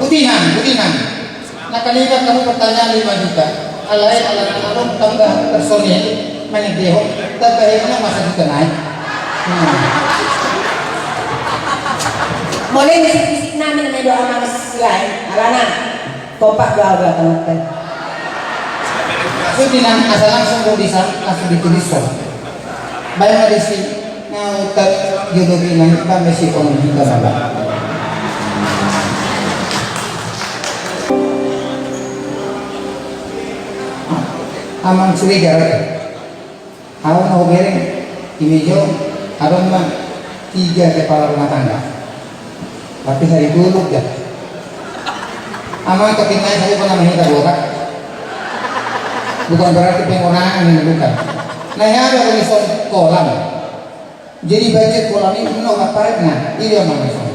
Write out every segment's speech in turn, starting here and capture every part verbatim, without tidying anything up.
Buti nang, buti nang. Na kalimat kamu pertanyaan lima juta. Alai ala na adong tambah personil, mangidehon, tambah ini masa juta naik. Hmm. Boleh bisik-bisik nami namanya doa manis lain. Alana. Kompak do au, Bang, tolong, Bang. Sudah nang asa langsung do bisa, langsung ditulis so. Baik, ada si, nah, utak geologi nang, Bang, si ekonomi kita, Bang. Amang Siregar. Au na hubereng, di meja on, adong ma tiga kepala rumah tangga. Tapi sari tuluk ya. Amang, tapi naik saja pernah menghita botak. Bukan berarti pengurangan ini, bukan. Nah, ya ada tulisan kolam. Jadi budget kolam ini penuh apa, nah, ini yang maksud.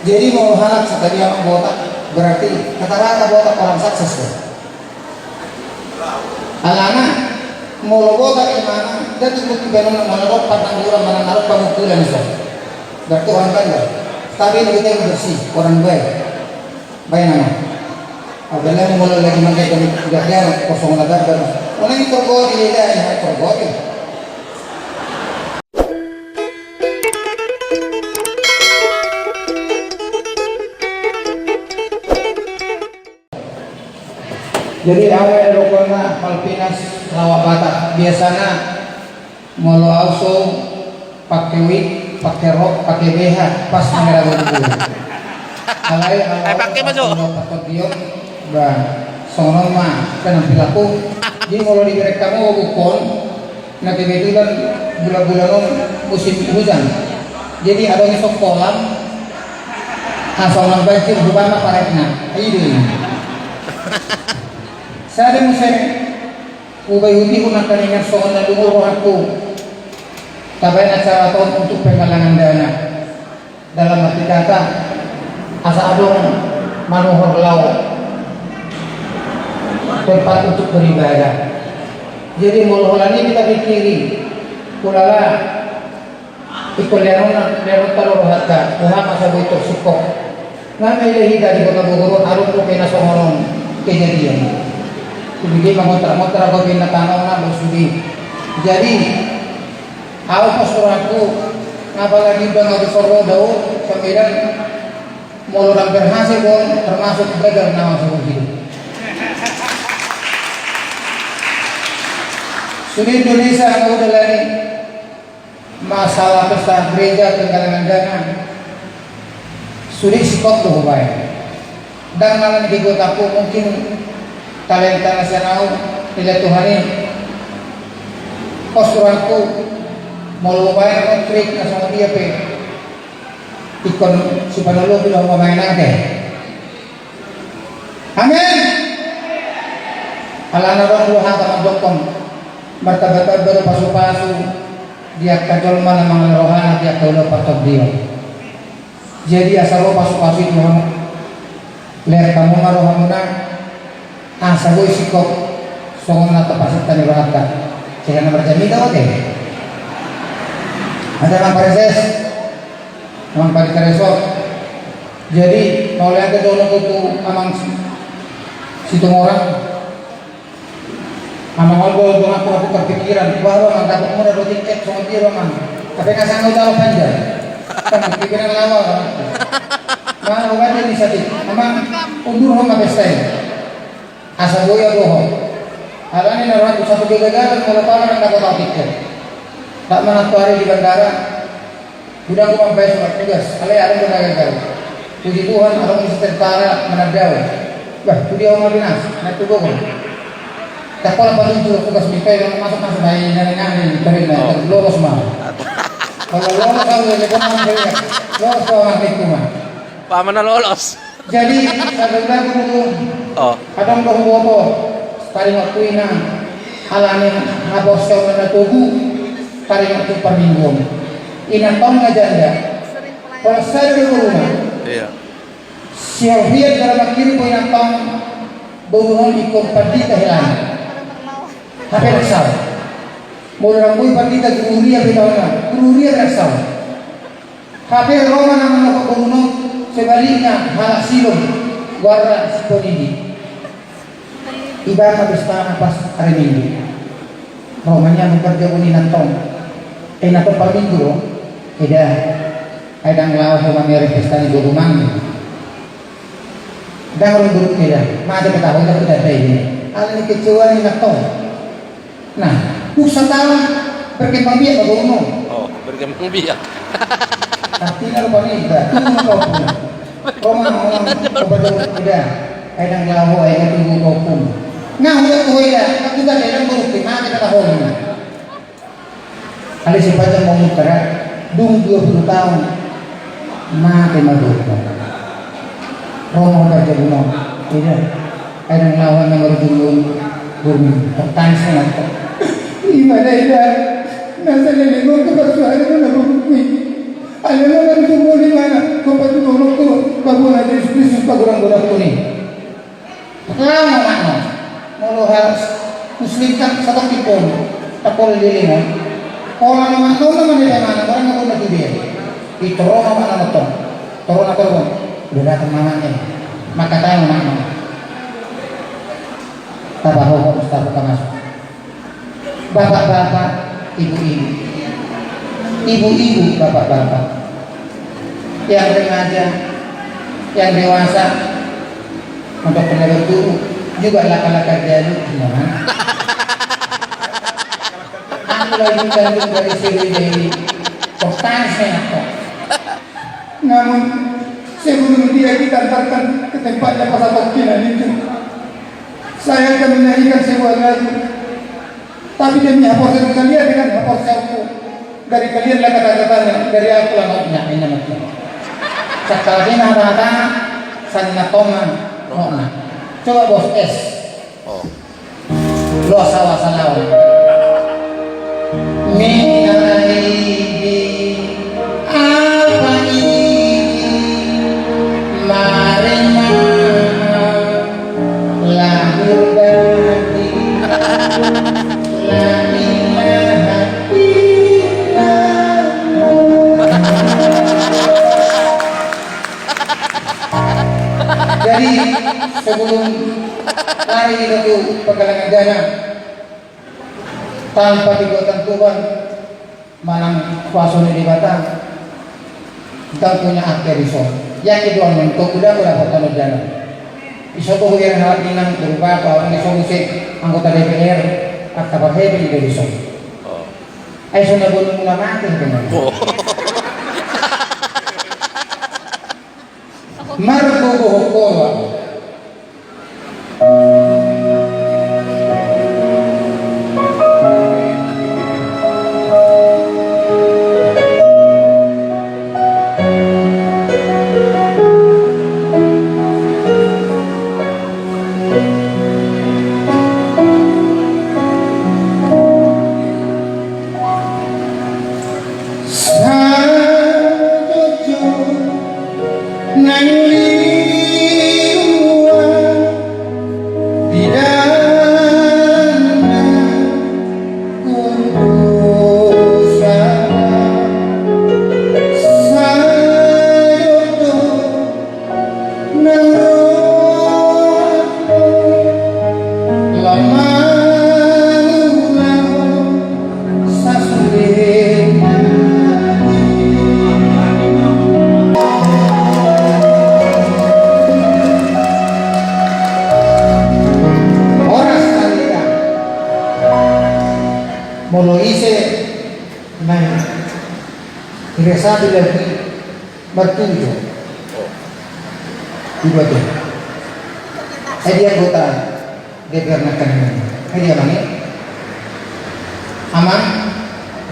Jadi mau halak sekali yang botak, berarti rata-rata botak orang sukses tuh. Alana, molo botak imana, dia tuh butuh bangun mana dopat nang bulan, mana naruh bangun bulan, so. Berarti orang bandel. Tapi ini kita yang bersih, orang baik. Baik nama. Apalagi molo lagi makai dari gagara, kosong lagar, dan orang itu kau di daerah, kau di. Jadi, au na didokna Malvinas, lawak Batak. Biasana molo au so pake wig, pake rok, pake B H, pas manera buru-buru. Alai, alai, eh, pake ma jo. Pas dion, bah, songon on ma penampilanku. Jadi, molo dibereng hamu buku on, na kebetulan bulan-bulan on musim hujan. Jadi adong i so kolam, asa unang banjir, hubaen ma paretna. I do i. Sada muse hubaen, hutihut nangkaningan songon na lungun rohangku. Tabaen acara on untuk penggalangan dana. Dalam arti kata, asa adong manuhor laho tempat untuk beribadah. Jadi, molo holan i hita pikiri, ulala, ingkon lehonon, lehonon taro rohanta, boha ma asa boi tor singkop. Nga maila hita di Kota Bogor on, adong dope na songon on kejadian. Sude mangontrak-ngontrak dope na tano na, bos, sude. Jadi, au pos rohangku, apalagi udah nggak besar roda, oh, sambilan molo ndang berhasil, bos, termasuk gagal nama seumur hidup. Sude Indonesia nggak udah lagi masalah pesta gereja, penggalangan dana. Sude singkop do hubaen. Ndang na di kota, mungkin talenta na sian au, nilai Tuhan i. Pos rohangku, molo hubaen trik na songon dia pe, ingkon sipanolopi do hamu amang inang ate. Amin. Alana adong do hata mandokkon, martamba-tamba do pasu-pasu di angka jolma na mangala rohana di angka ulaon partondion. Jadi asa ro pasu-pasu i tu hamu. Lean hamu ma rohamuna, asa boi singkop songon na tapasinta ni rohanta. Sehingga na marjamita ote. Ada nang pareses, nang pagi tareso. Jadi mauliate do nangku tu amang si, Situmorang. Amang, olo do, donganku, aku berpikiran, baru amang, dapot muna do tiket songon dia do amang. Tapi na sanga udah panjang. Kan pikiran lawa amang. Mana obat jadi sakit. Amang, undur ho ma pesta i. Asa boi au dohot. Alani na rohangku satu kegagalan, molo pala ndang dapot au tiket. Tak manantuari di bandara. Udah, aku mambaen surat tugas, alai adong do na gagal. Puji Tuhan, adong isi tentara manandao. Bah, tu dia oma binas, na tu gogol. Tak pola paling surat tugas, minta yang masuk, masuk, baik, nani, nani, terima, lolos ma. Kalau lolos, aku jadi komang, lolos, komang, itu ma. Paman na lolos. Jadi, sada ulaon tu, oh, adong do huboto, taringot tu inang, alani haporseaon na togu, taringot tu parmingguon. Inanta on na janda. Pola sada do boru na. Iya. Sian hita dalam akhir, boru inanta on, boru on ingkon pandita hela. Hape rek saut. Molo ndang boi pandita, guru huria pe taon na. Guru huria pe rek saut. Hape ro ma na manopot boru on, Sebalikna halak Silon, goarna si Ponidi. Iba ma pestana pas ari Minggu. Ro ma nian parjabu ni inanta on. Eh, inanta on parminggu do. Eda. Ai ndang laho ho mamereng pesta ni boru mangi. Ndang ro boru eda. Mate pe taho, ndang pe tanda ini. Alani kecewaan ni inanta on. Nah, dung sataon berkembang biak ma borumu. Oh, berkembang biak. Artina rupani, bah, tunggu topung. Roma, roma, obat dulu, udah. Ai ndang laho, ai ndang tunggu topung. Nah, udah tuh ya, aku gak ada boru, mate pe taho. Alai sipaja mau mutara, dung dua puluh tahun. Mate ma boru. Ro ma ho parjabuna. Eda. Ai ndang laho na marujung boru. Tangis ma inanta. Ima da eda. Na saleleng on tu parsuari na boru i. Alai na marujung boru i mana. Kopa tu dolok tu. Babua na Jesus Kristus pagurang godang tu ni. Laho ma makna. Molo halak Muslim kan satongkin pol. Tapol leleng on. Pola na makna on na mana dia mana. Barang na pol na tu dia. Di torona ma na nonton. Torona torona. Udah datang mamanya. Maka tahu makna. Tapahohot, tapahohot. Bapak-bapak, ibu-ibu. Ibu-ibu, bapak-bapak. Yang remaja, yang dewasa, untuk penerus guru, juga laka-laka jalu, gimana? Aku lagi gandum dari sini, dari Kota Senako. Namun, sebelum dia kita antarkan ke tempatnya pasal tokinan itu, saya akan menyanyikan sebuah lagu. Tapi demi haposan kalian dengan haposanku, dari kalian lah kata-katanya, dari aku lah maunya, ini maksudnya. Sakal ini kata-kata, sana toma, maunya. Coba bos es. Oh. Losa wasa lawan. Minal aidin, apa ini? Mari maaf, lahir batin. La ilaha illallah. Jadi, sebelum lari kita tu pagalangan dana, tanpa kekuatan Tuhan, manang kuasa ni Debata, ndang punya akhir iso. Yakin doang nang tau udah udah pertama jalan. Iso tuh yang halak inang berubah bahwa iso musik anggota D P R, akta parhebi di iso. Oh. Ai so na bonu muna mati dengan. Oh. Margogo hokkoa. Sajojo nang liwa di dana kubusa sajojo. Molo ise nang resapi lagi. Martuju. Iba tu. Eh, dia anggota D P R na kan. Eh, dia mana? Amang,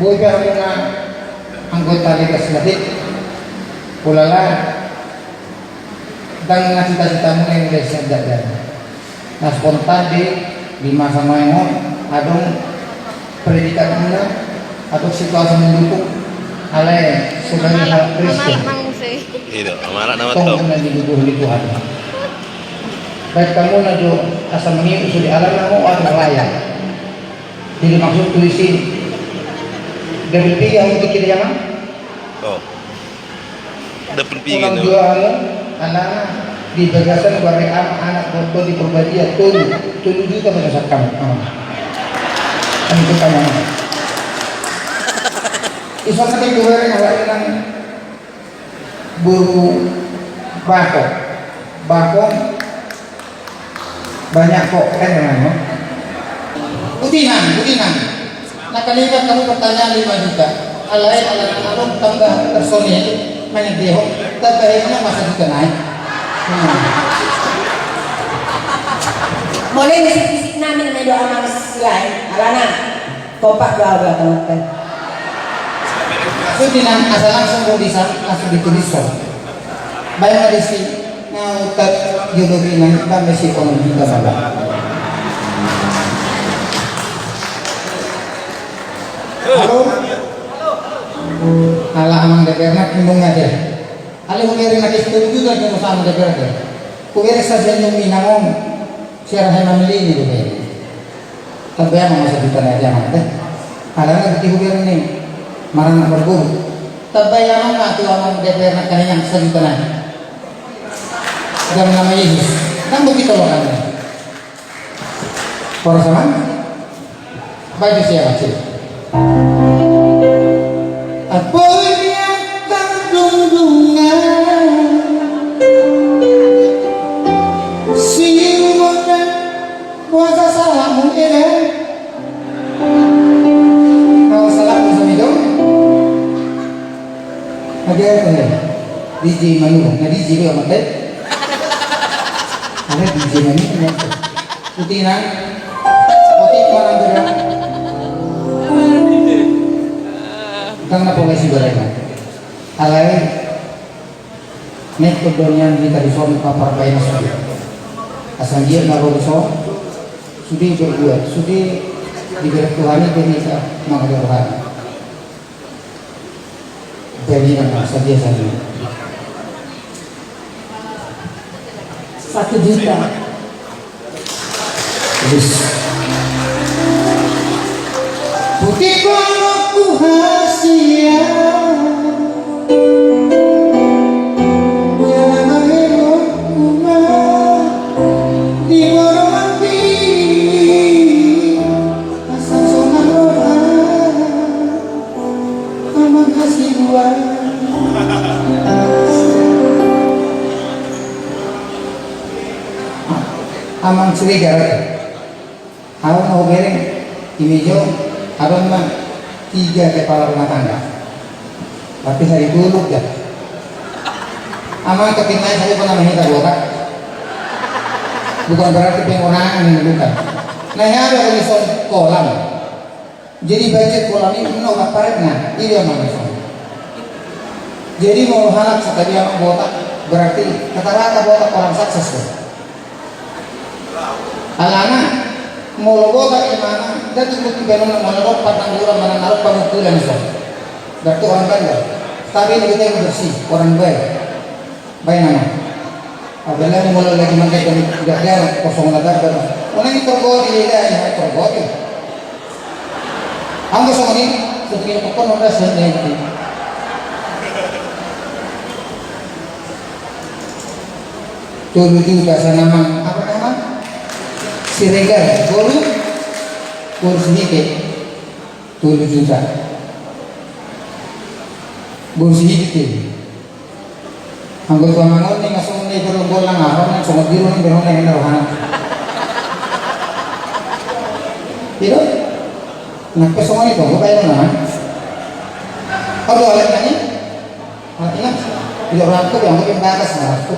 boi pe hamu na anggota legislatif. Ulala. Ndang na cita-citamu na Indonesia jajan. Na spontan di, di masa main on, adong predikat muna, adong situasi mendukung, alai sebagai hal Kristen. Iya, amanat nama tong. Tong na dilubuh ni Tuhan. Baik kamu na jo asa mengikut sudah alam namu atau raya. Jadi maksud tuisi W P yang untuk kita ya, Mang? Oh. Dapat pingin. Orang dua anu, anak di bagasan, barek anak, anak foto di Perbadia, tolu, tolu juta pada sakam. Kan itu kan. Isana di luar yang lain nang buru bako, bako. Banyak kok, kan, memang, no? Buti nang, buti nang. Nah, kali ini kamu pertanyaan lima juta. Alai, alai, alai, tambah personil, main dehok, tambah ini masa juta naik. Hmm. Boleh bisik-bisik nami namanya doa manis lain, alana. Kompak doa buat teman-teman. Sudah nang asal langsung mau bisa, langsung ditulis, so. Baik, ada si. Nah, utak geologi nang tambah si ekonomi kita malah. Halo? Ala amang D P R na kinung aja. Ala huberin na kes tolu juta ke sama D P R ke. Huberin saja nyumi nangong. Siara hema mili ni huberin. Tambah amang masa juta na aja amang, eh. Alana bukti huberin ni. Marana berguru. Tambah amang na tu amang D P R na kaningan sajuta na. Dalam nama Yesus. Kan begitu loh kan. Para sama? Baca siapa sih? Apa yang terdungan? Si umurnya puasa salamu ini. Kalau salamu sama dong. Ada apa ya? D J Manu, nah D J lu amat deh. Ada D J Manu, kenapa? Putih nang, putih mana gerak? Tang na polisi barang. Alai, nek kedonian di tadi suami papar bayi sudah. Asal dia naro di sudah berbuat, sudah diberi Tuhan itu bisa mengajar Tuhan. Jadi nama saja saja. Satu juta. Terus. Putih kolokku hasia. Jangan menghibur rumah. Di borong api. Asal sonang roha. Amang kasih buat. Amang Siregar. Au mau bereng, ini jo, abang mah tiga kepala rumah tangga. Tapi hari dulu dah. Amang ketimai saya pernah menghina botak. Bukan berarti pengurangan ini, bukan. Nah, ya ada tulisan kolam. Jadi budget kolam ini menolak paretna, ini yang manusia. Jadi mau halak sekali yang botak, berarti rata-rata botak orang sukses tuh. Alana, molo botak imana, dan cukup di dalam molo botak pernah gula mana naruh pemukulan so. Berarti orang bandel. Tapi ini kita yang bersih, orang baik. Baik nama. Apalagi molo lagi mangkadang gagara, kosong na gagara. Unang i torgoti, ida i torgoti. Anggo songon i, seperti itu pun udah sendiri. Tolu juta sana amang, apa nama? Siregar, golu, kursi hite. Tolu juta. Kursi hite. Anggo tu amang on ninna songon i, berlombolang ahu ninna songon i, berlombolang ninna rohana. Iya do? Nang pe songon i tong, baen nama. Au do alai nani? Alai nani? Iya, rohangku, rohangku pembatas na rohangku.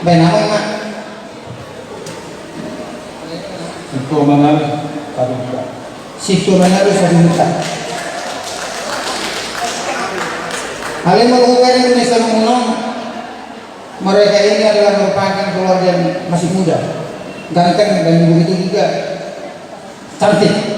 Baen nama ma. Singkop manang satu juta. Singkop manang satu juta. Alai molo hubereng Indonesia menang, mereka ini adalah merupakan keluarga yang masih muda, ganteng dan begitu juga cantik.